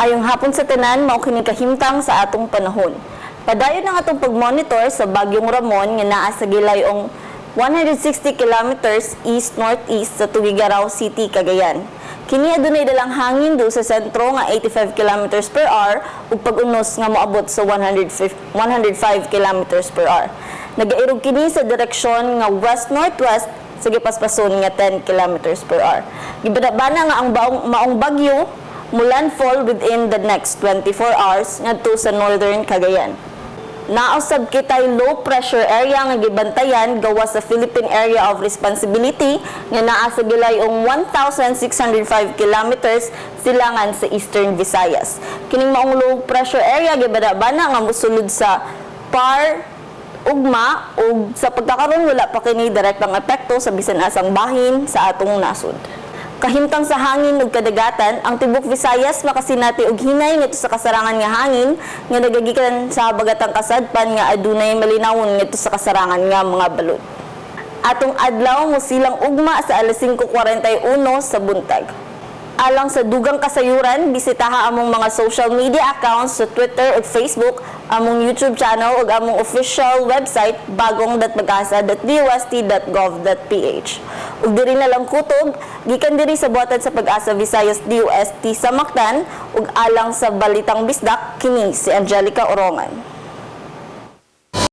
Maayong hapon sa tanan, mao kini kahimtang sa atong panahon. Padayon ang atong pag-monitor sa Bagyong Ramon nga naa sa gilayong 160 kilometers east-northeast sa Tuguegarao City, Cagayan. Kini adunay dalang hangin duol sa sentro nga 85 kilometers per hour ug pag-unos nga moabot sa 105 kilometers per hour. Nagairog kini sa direksyon nga west-northwest sa gipaspason nga 10 kilometers per hour. Gibana nga ang baong, maong bagyo mo landfall within the next 24 hours ngadto sa northern Cagayan. Naa usab kitay low pressure area nga gibantayan gawas sa Philippine Area of Responsibility nga naa sa gilayong 1,605 kilometers silangan sa Eastern Visayas. Kining maong low pressure area gibana-bana nga mosulod sa PAR ugma ug sa pagkakaron wala pa kini direktang epekto sa bisan asang bahin sa atong nasod. Kahimtang sa hangin ug kadagatan, ang tibok Visayas makasinati og hinay ngadto sa kasarangan nga hangin nga nagagikan sa habagatang kasadpan nga adunay malinawon ngadto sa kasarangan nga mga balud. Atong adlaw mosilang ugma sa alas 5:41 sa buntag. Alang sa dugang kasayuran, bisitaha among mga social media accounts sa Twitter ug Facebook, among YouTube channel ug among official website bagong.pagasa.dost.gov.ph. Ug diri na lang kutob, gikan diri sa buhatan sa Pag-asa Visayas DOST sa Mactan ug alang sa Balitang Bisdak, kini si Angelica Orongan.